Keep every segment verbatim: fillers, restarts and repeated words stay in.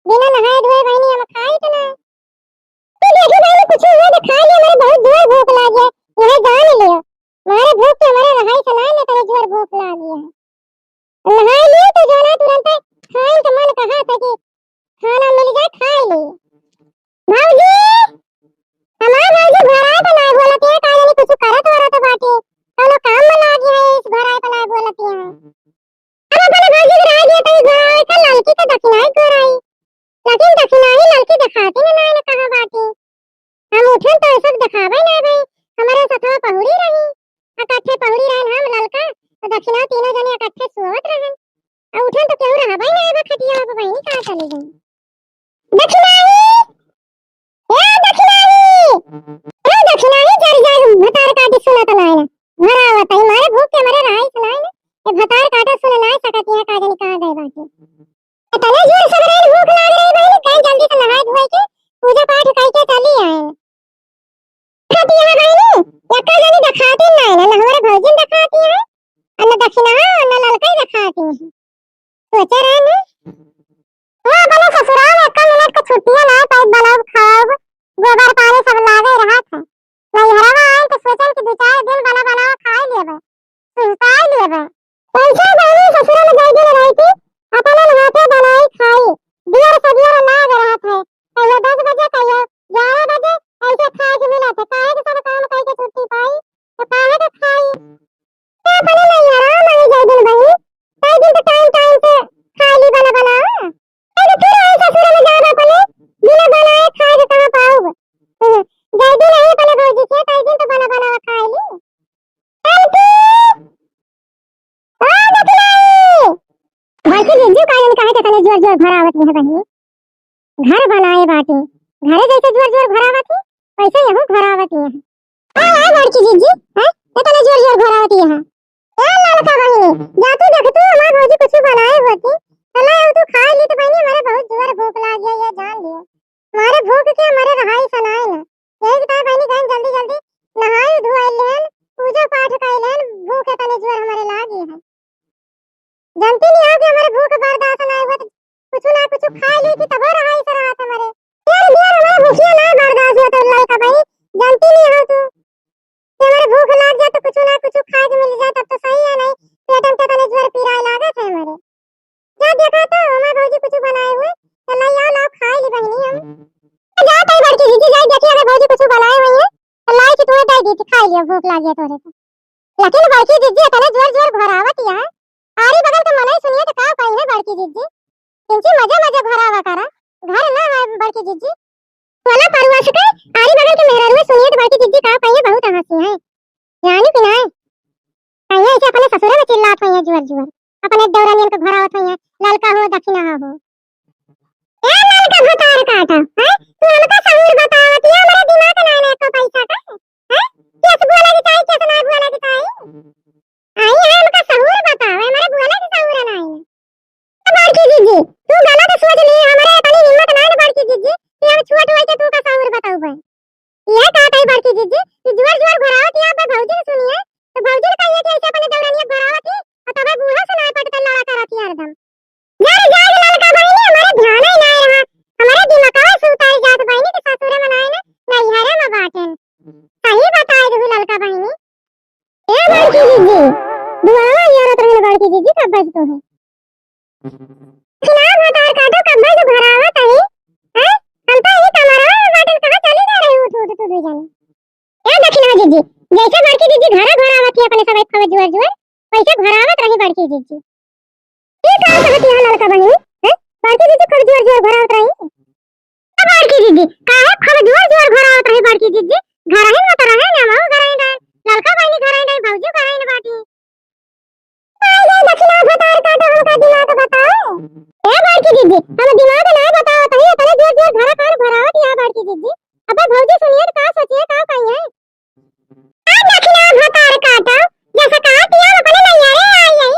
बिना नहाए धोए बहिनी हम खाई तो ना। तो देखी बहिनी, कुछ हुए तो खा लियो, हमरे बहुत जोर भूख लाग गया, यह जान लियो। हमारे भूख के हमारे रहाई से ना, इतने जोर भूख लाग गया है। नहाई ली तो जो ना तुरंत खाए के मन कहा था कि खाना मिल जाए, खाई ली। भौजी, हमार भौजी घराए पे ना बोलत है, का जानी कुछ करत वरत बाटे, कौनो काम में लागी है, इस घराए पे ना बोलत है। अब अपने भौजी के राय दिए तो घराए का लड़की के दक्षिणाई घराई, लेकिन दक्षिणाई लड़की दिखाती ना, ना, ना कहाँ बाटे। हम उठन तो ऐसे देखावे ना भाई, हमारे सथवा पहुड़ी रही, इकट्ठे पहुड़ी रहन हम ललका, तो दक्षिणा तीनों जने इकट्ठे सोवत रहन। आ उठन तो केहू रहबे ना, बा खटिया पे बहिनी कहाँ चली गई? दक्षिणाई, ए दक्षिणाई, ए दक्षिणाई, जर जाए भतार काटी सुनत नाय ना, घर आवत है, मारे भूख के मरे रहाई सुनाय ना, ए भतार काटा सुन नाय सकत, यहाँ का जानी कहाँ गए बाटे। इतने जोर सबरेन भूख लाग रही बहिनी, गए जल्दी से नहाए धोए के पूजा पाठ करके चली आए। खाती है बहिनी, यक्का जनी दिखाती ना है, ना हमारे भौजी दिखाती है, और ना दक्षिणा, और ना ललका ही दिखाती है। सोचे रहे ने, वो अपने ससुराल में एक मिनट के छुट्टियां ना पाई, बनाओ खाओ, गोबर पानी सब लागे रहत है। नैहरवा आए तो सोचन कि दो चार दिन बना बनावा खाए लेबे, सुस्ताए लेबे। कैसे बहिनी ससुर में जाए दिन रही थी, अपने हाथे बनाई खाई, दियर से दियर लाग रहत है, कहियो दस बजे, कहियो ग्यारह बजे, ऐसे खाए के मिलत है, काहे के सब काम करके छुट्टी पाई, तो काहे के खाई? तो अपने नैहरवा में जाए दिन बहिनी, कई दिन तो टाइम टाइम से खा ली बना बना। अरे फिर आए ससुर में जाब अपने, बिना बनाए खाए के कहाँ पाऊब? हम्म, जल्दी नहीं अपने भौजी के, कई दिन तो बना बना खा ली। बल्कि, ओ दक्षिणाई! बड़की जिज्जी का जानी काहे के तने जोर जोर घरावत है बहिनी? घर बनाए बाटे, घरे जैसे जोर जोर घरावत है, वैसे यहू घरावत है। हाँ, हाँ, बड़की जिज्जी, हैं? इतने जोर जोर घरावत है। ए ललका बहिनी, जा तू देख तू हमार भौजी कुछ बनाए होती, तो ले आऊ तू खाए ली तो बहिनी, हमारे बहुत जोर भूख लाग गया, ये जान लियो। हमारे भूख के हमारे रहाई सनाए ना। यही बता बहिनी, गन जल्दी जल्दी नहाई धोए लेन, पूजा पाठ कर लेन, भूख इतने जोर हमारे लागी है। जानती नहीं हो कि हमारे भूख बर्दाश्त ना हुआ तो कुछ ना कुछ खा ली कि तब रहाई से रहत हमारे। यार, यार, हमारे भूखिया ना बर्दाश्त हुआ तो ललका भाई, जानती नहीं हो तू कि हमारे भूख लाग जाए तो कुछ ना कुछ खा के मिल जाए, तब तो सही है, नहीं पेट में कितने जोर पीराए लागत है हमारे। जा देखा तो हमारे भौजी कुछ बनाए हुए, तो लाई आओ, लाओ खाए ली बहिनी हम। जा ताई बड़की जिज्जी, जाई देखी अगर भौजी कुछ बनाए हुए हैं, तो लाई कि तुम्हें दे दी, खाए लियो, भूख लाग गया तोरे को। लेकिन बड़की जिज्जी इतने जोर जोर घोरावत है, आरी बगल के मनई सुनिए तो का कही है बड़की जिज्जी, किंची मजे मजे घोरावा करा, घर ना है बड़की जिज्जी। बोला परुआ से के, आरी बगल के मेहरारू सुनिए तो बड़की जिज्जी का कही है, बहुत हंसी है, जानी कि नहीं? कहिए ऐसे अपने ससुरे में चिल्लात हुई है जोर जोर, अपने देवरानियन के घोरावत हुई है, ललका हो दक्षिणा हो। ए ललका भतार काटा, हैं? तू हमका सहूर बतावत, ये हमारे दिमाग ना है एको पैसा का, हैं? कैसे बोला के चाही, कैसे ना बोला के चाही? आई है हमका सहूर बतावे, हमारे बोला के सहूर ना है। ए बड़की जिज्जी, तू गलत सोच ली, हमारे इतनी हिम्मत ना है बड़की जिज्जी, कि हम छोट होई के तू का सहूर बताऊबे। ये कहत है बड़की जिज्जी कि जुआर जुआर घोरावत है, अब भौजी के सुनिए, तो भौजी के कहिए कि ऐसे अपने देवरानिया घोरावत है, और तबे बूढ़ा से नाय पटते लड़ा करत है हरदम। यार जाए ललका बहिनी, हमारे ध्यान ही ना रहा, हमारे दिमागवा से उतार जात बहिनी के ससुरे में नाय ना, नैहरे में बाटेन। सही बताए रहू ललका बहिनी। ए बड़की जिज्जी, दुआवा यारत रहल बड़की जिज्जी, कब बजतो है? ना भतार काटो, कब्बे से घरावत है, हैं? हम तो यही कमरा में बाटन, कहाँ चली जा रही उठ उठ तू दू जनी? ए दक्षिणा जिज्जी, जैसे बड़की जिज्जी घरा घरावत ही अपने सब एक खबर जुआर जुआर, वैसे घरावत रही बड़की जिज्जी। ये का कहत यहाँ ललका बहिनी, हैं? बड़की जिज्जी खूब जुआर जुआर घरावत रही। ए बड़की जिज्जी, काहे खूब जुआर जुआर घरावत रही बड़की जिज्जी? घरहिन में तो रहे ना, हमहू घरहिन रहे, ललका बहिनी घरहिन रही, भौजी घरहिन बाटी। आइ गए दक्षिणा भतार काटो, हमका दिमाग बताओ। ए बड़की जिज्जी, हम दिमाग ना बताओ, तही इतने जोर जोर घरा कान भरावत यहाँ बड़की जिज्जी। अबे भौजी सुनिए तो का सोचिए, का कहिए? आ दक्षिणा भतार काटो, जैसे कहा कि हम अपने नैहरे आई है,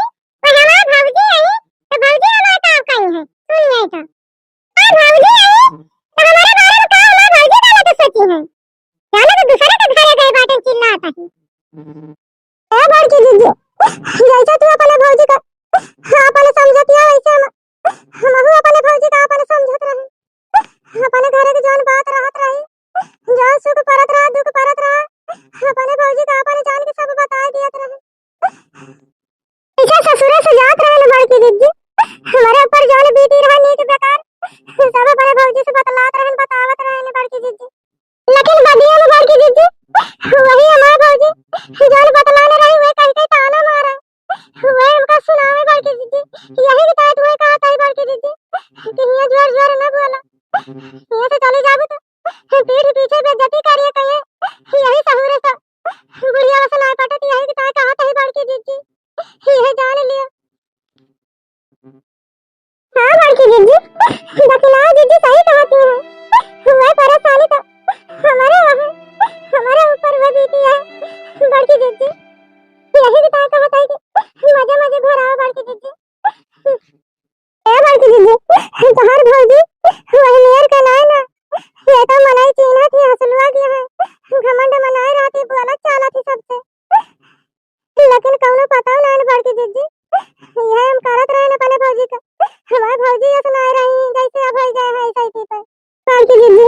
और हमार भौजी आई, तो भौजी हमार का कही है, सुनिए तो। आ भौजी आई, तो हमारे बारे में का हमार भौजी का ना तो सोची है? जाने तो दूसरे के घरे गए बाटे चिल्लाता है। ए बड़की जिज्जी, जैसे तू अपने भौजी का अपने समझतिया, वैसे हम, हमहू अपने भौजी का अपने समझत रहे। ना बोला, यहाँ से चली जाबू तो पीठ पीछे बेइज्जती करिए कहिए, यही सहूरे से बुढ़िया से ना पटत, यही की ताई कहत ही बड़की जिज्जी, यही जान लियो। हाँ बड़की जिज्जी, दखिनहा जिज्जी सही कहती है। हुए परेशानी तो हमारे वहाँ, हमारे ऊपर हुए बीती है बड़की जिज्जी। यही की ताई कहत है कि मजे मजे घर आओ बड़की जिज्जी। ए बड़की जिज्जी, तोहार भौजी वही मेर के नाय ना, ये तो मनई चीन्हत ही हसलुआ के है, घमंड मनाए रहती, बोलत चालत ही सबसे। लेकिन कौनो पता ना है बड़की जिज्जी, यह हम करत रहे अपने भौजी का। हमारे भौजी ऐसे ना रही, जैसे अब हो गए हैं ऐसे ही पर। बड़की जिज्जी,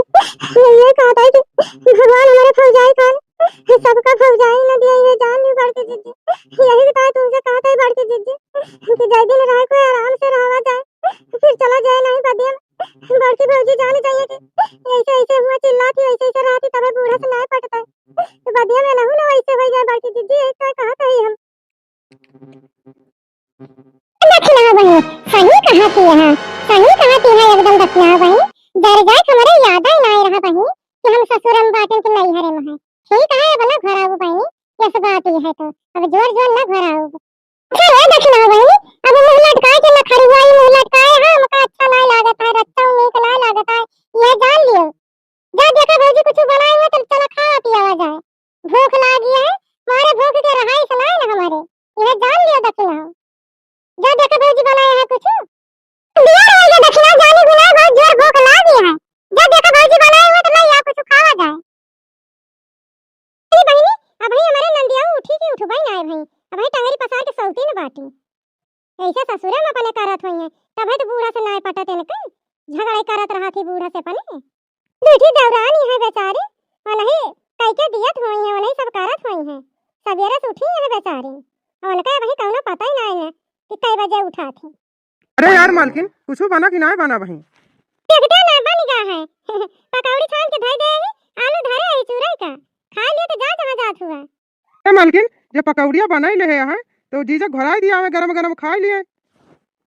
ये, ये कहता है कि भगवान हमारे भौजाई का, सबका भौजाई न दिया, ये जान ली बड़की जिज्जी। यही बताए तुमसे कहता है बड़की जिज्जी कि जय दिन रहे कोई आराम से रहा जाए, फिर चला जाए नहीं बदिया में। बड़की भौजी जान जाइए कि ऐसे ऐसे हुआ चिल्लाती, ऐसे ऐसे रहती, तबे बूढ़ा से ना पटता है। तो बदिया में रहू ना वैसे हो जाए बड़की जिज्जी, यही तो कहत है हम। दखिनहा बहिन, सही कहती है, सही कहती है एकदम दखिनहा बहिन। जर जाए हमरे याद ही ना रहा बहिन कि हम ससुर में बाटेन कि नैहरे में है। ठीक है, अब ना घर आऊ बहिन, यस बात ही है तो अब जोर जोर ना घर आऊ। अच्छा रे दखिनहा बहिन, अब मुँह लटकाए के ना खड़ी हुआ, ये मुँह लटकाए है, हमका अच्छा ना लागत है, रच्चा नीक ना लागत है, यह जान लियो। जा देखा भौजी कुछ बनाए हुए तो चला खा पियावा जाए। भूख लागी है, मारे भूख के रहाई से नाय ना हमारे। यह जान लियो दखिनहा। जा देखा भौजी बनाए है कुछ। दिया रहे जा दखिनहा जानी गुना बहुत जोर भूख लागी है। जा देखा भौजी बनाए हुए तो नहीं या कुछ खावा जाए। अरे बहिनी, अबही हमारे नंदिया उठी की उठबे ना है भाई। अबही टंगरी पसार के सौती न बाटी। ऐसे ससुरे में अपने करत होई हैं, तबे तो बूढ़ा से नाय पटत इनके, झगड़े करत रहा थी बूढ़ा से अपने। दूठी दौरानी है बेचारी, उन्हें कई के दियत होई हैं, उन्हें सब करत होई हैं। सवेरे से उठी है बेचारी, और उनका अबही कौनो पता ही नाय है कि कई बजे उठा थी। अरे यार मालकिन, कुछ बना कि नाय बना बहिन? देखते ना बन गया है। पकौड़ी छान के धई दे ही, आलू धरे ही चूरई का, खा लिए तो जा जहाँ जात हुआ। ए मालकिन, जे पकौड़िया बनाई ले है, तो जीजा घोराई दिया हमें गरम गरम खाई लिए।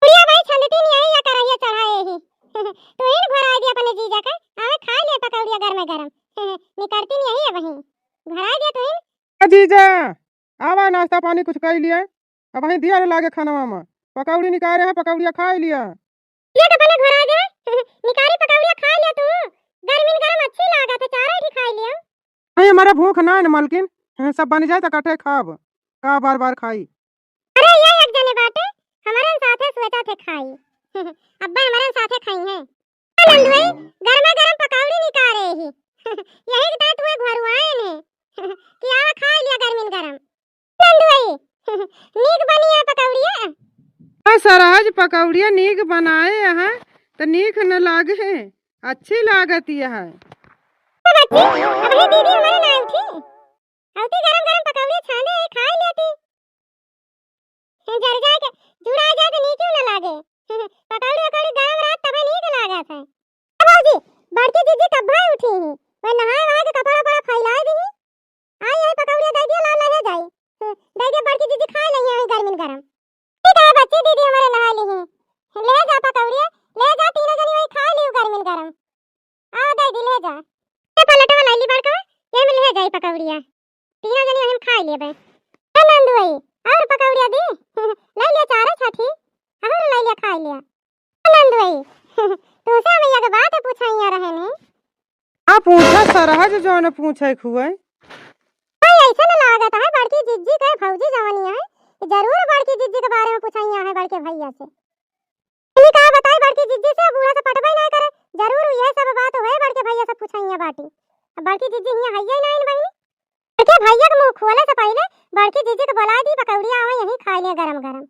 बुढ़िया भाई छंदती नहीं आई या करैया चढ़ाए ही। तो इन घोराई दिया अपने जीजा का, आवे खाई लिए पकौड़िया गरम गरम। निकलती नहीं आई है वहीं, घोराई दिया तो इन। ए जीजा, आवा नाश्ता पानी कुछ कर लिए। अब वहीं दिया रे लागे खानवा में, पकौड़ी निकाले हैं, पकौड़िया खाई लिया। ये तो भले घोरा गए। निकारी पकौड़िया खाई लिया तू, गर्मी में गरम अच्छी लागत है, चारों ही खाई लिया। नहीं, हमारा भूख ना है न मालकिन, हैं, सब बन जाए तो कटे खाब, का बार बार खाई। अरे ये एक जने बाटे, हमारे साथे सोचा थे खाई। अब्बा हमारे साथे खाई हैं। नंदुई, गरमा गरम पकौड़ी निकारे ही। यही के तहत हुए घरुआए ने। कि आवा खाई लिया गर्मी में गरम। नंदुई, नीक बनी है पकौड़िया? हाँ सरहज, पकौड़िया नीक बनाए हैं, तो नीक न लागे, अच्छी लागत है। तो बच्ची, अबही दीदी हमारे ना उठी, औती गरम गरम पकौड़िया छाने है, खाई लेती। जर जाए के, जुड़ा जाए तो नीक न लागे। पकौड़ी उकौड़ी गरम रहत तबे नीक लागत है। ए भौजी, बड़की जीजी कब्बा उठी ही, वह नहाए वहाए के कपड़ा उपड़ा फैलाए दी। आई यही पकौड़िया दे दिया, ला ले जाई। हम्म, दे दिया बड़की जीजी खाए लइहे वही गर्मी में गरम। ठीक है बच्ची, दीदी हमारे नहा ली ही। ले जा पकौड़िया, ले जा तीनों जनी वही खाए लियो गर्मी में गरम। आओ दे दी, ले जा। ये पलटवा लाई ली बड़का, ये में ले जाई पकौड़िया। तीनों जनी वही में खाए लेबे। ए नंदुई, और पकौड़िया दी? ले ले चारे छठी, और ले ले खाए लिया। नंदुई, तुमसे हम एक बात पूछैया रहे ने। आ पूछा सरहज जौन पूछे खुए। भाई ऐसे न लागत है बड़की जिज्जी के भौजी जवानी है, जरूर बड़की जिज्जी के बारे में पूछैया है बड़के भैया से। इन्हीं का बताई बड़की जिज्जी से, बूढ़ा से पटबे ना करे, जरूर यह सब बात हुए बड़के भैया से पूछैया बाटी। अब बड़की जिज्जी हियाँ हइये ना इन बहिनी। बड़के भैया के मुँह खोले से पहिले बड़की जीजी के बोलाए दी, पकौड़िया आवे यहीं खाए ले गरम गरम।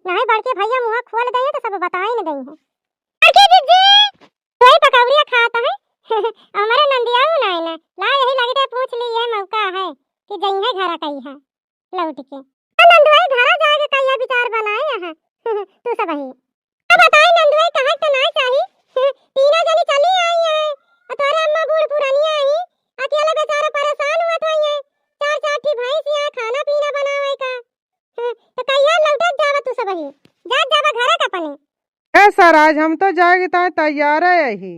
नाहीं बड़के भैया मुँह खोल दे तो सब बताई न दे हैं। बड़की जीजी, कोई पकौड़िया खात है? हमारे नंदिया ना है ना, ला यही लगे पूछ ली, ये मौका है कि जइहे घर कही है लौट के। तो नंदुआ घरा जाए के कहिया विचार बनाए हैं तू सब ही। अब बताई नंदुआ कहा के ना चाही, तीनों जनी चली आई है, और तोरे अम्मा बूढ़ पुरानिया आई, अकेला बेचारा परेशान हुआ तो आई है, चार चार ठी भैंस यहाँ खाना पीना बनावे का। हम्म, तो कहिया लौटत जावा तू सबही? जात जावा घरे का अपने। ए सर, आज हम तो जाए के ताईं तैयार है यही,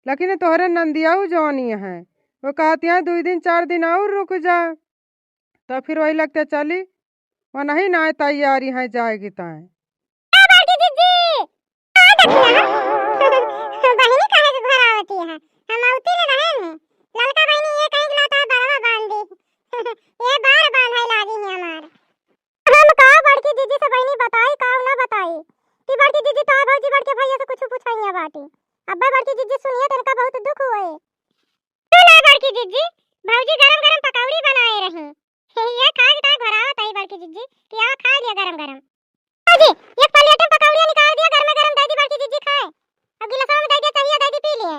लेकिन तोहरे नंदियाऊ जौनी है, वो कहती हैं, "दुई दिन, चार दिन और रुक जा।" तो फिर वही लगते चली, वो नहीं ना तैयारी है जाए के ताईं। ए बड़की जिज्जी, का देखिया है? बहिनी काहे के घर आवती है? हम औती ले रहे हैं। ललका बहिनी ये कहीं के लाता बड़वा बांध दी। ये बार बांधे लागी है हमार। हम का बड़की जिज्जी से बहिनी बताई, का ना बताई? कि बड़की जिज्जी तो भौजी बड़के भैया से कुछ पूछाइया बाटी। अब्बे बड़की जिज्जी सुनिए तो इनका बहुत दुख हुए। सुना बड़की जिज्जी, भौजी गरम गरम पकौड़ी बनाए रही। ये खा के ताईं घरावत आई बड़की जिज्जी कि आवा खा लिया गरम गरम। भौजी, एक प्लेट में पकौड़िया निकाल दिया, गरम गरम दे दी बड़की जिज्जी खाए। अब गिलासवा में दे दिया, चाहिए दे दी, पी लिए।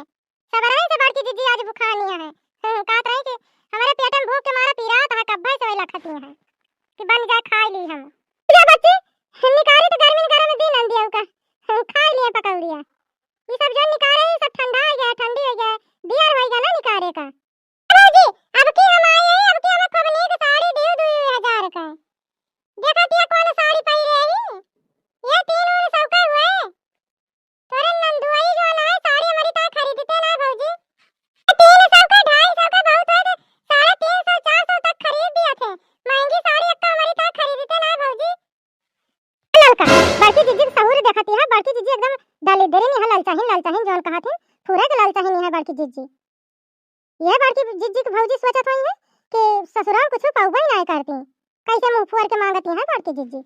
सब रही से बड़की जिज्जी आज भुखानी है। हम्म, कहत रही कि हमारे पेट में भूख के मारा पीरात है, कब्बे से वही लखती है कि बन जाए, खा ली हम। ले बच्ची, निकारी तो गर्मी में गरम दी नंदिया का, खा लिए पकौड़िया। ये सब जो निकारे, ये सब ठंडा हो गया, ठंडी हो गया, बियर हो गया ना निकारे का। भौजी, अब की हम आई है, अब की हमें खूब नीक साड़ी दियो दुई हजार का। देखा तिया कौन साड़ी पहिरे ही? ये तीन उन सौ का हुए। तोरे नंदुआई जो ना है, साड़ी हमारी ताईं खरीदते ना भौजी। ये तीन सौ का, ढाई सौ का बहुत है, तो साढ़े तीन सौ, चार सौ तक खरीद दिया थे। महंगी साड़ी एक तो हमारी ताईं खरीदते ना भौजी। ललका, बड़की जिज्जी के सहूर देखती है, बड़की जिज्जी एकदम दलिद्री नहीं है, ललचाहिन, ललचाहिन जौन कहत है, पूरे के ललचाहिन नहीं है बड़की जिज्जी। ये बड़की जिज्जी के भौजी सोचत होई है कि ससुराल कुछ पौबे ही नहीं करती, कैसे मुंह फुअर के मांगती है बड़की जिज्जी।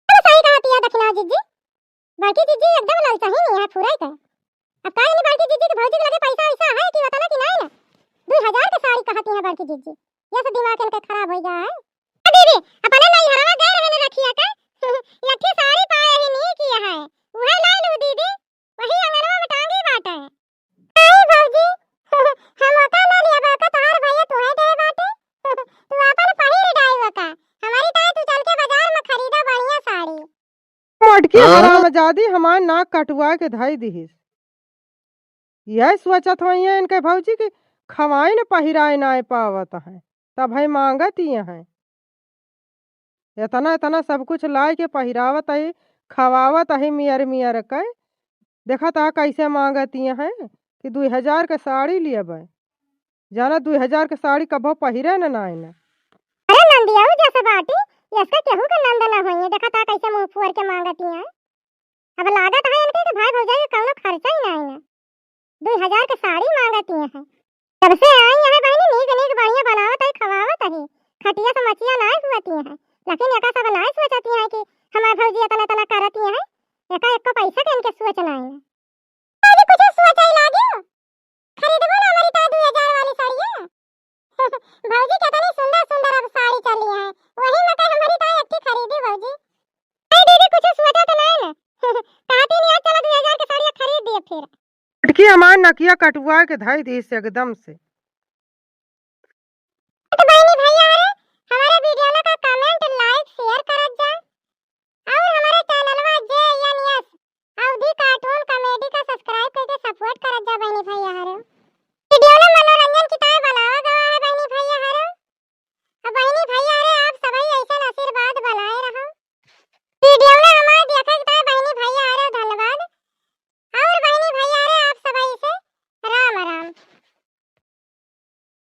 अरे सही कहती है दखिना जिज्जी, बड़की जिज्जी एकदम ललचाहिन नहीं है फुराई का। अब का जानी बड़की जिज्जी के भौजी के लगे पैसा वैसा है कि उतना कि नहीं ना, दो हजार के साड़ी कहती है बड़की जिज्जी, ये से दिमाग इनके खराब हो गया है। ए दीदी, अपने नैहरवा गए रहे न रखिया का, ये अच्छी साड़ी पाए ही नहीं किया है, वह लाई लू दीदी, वही अंगनवा में टांगी बाटे। नहीं भौजी, हम ओका ना लिया, ओका तोहार भैया तुहे दे बाटे। तू आपन पहिर डाई ओका। हमारी ताई तू चल के बाजार में खरीदा बढ़िया साड़ी। मोटकी हाँ? हरामजादी हमार नाक कटवा के धई दिहिस। यह सोचत होइहैं इनके भौजी कि खवाइन पहिराए नाय पावत हैं, तब है मांगत ही हैं। एतना, एतना सब कुछ लाइके पहिरावत अही, खवावत अही मियर, मियर के। देखत अहा कैसे मांगती हैं कि दुई हजार के साड़ी लियबै। जाना दुई हजार के साड़ी कबो पहिरे न नाई न। अरे नंदिया, उ जैसे बाटी, इसका केहू के नंद न होइए। देखत अहा कैसे मुंह फुअर के मांगती हैं। अब लागत है इनके कि भाई भौजाई के कौनो खर्चा ही नाई न। दुई हजार के साड़ी मांगती हैं। जब से आई हैं बहिनी, नीक नीक बढ़िया बनावत है, खवावत है, खटिया से मचिया नाय हुअती हैं, लेकिन एका सब नाय सोचती हैं कि हमार भौजी इतना इतना करती हैं, एका एको पैसा के इनके सोच नाय है। भौजी कुछ सोचे लागियो, खरीदबो ना हमारी ताई दुई हजार वाली साड़िया। भौजी कितनी सुंदर सुंदर अब साड़ी चली है, वही में कहे हमारी ताई अच्छी खरीदी भौजी। अरे दीदी कुछ सोचा तो नाय ना, कहती नहीं आज चलो दुई हजार के साड़िया खरीद दिए फिर। मोटकी हमार नकिया कटुआ के धई दिहिस एकदम से।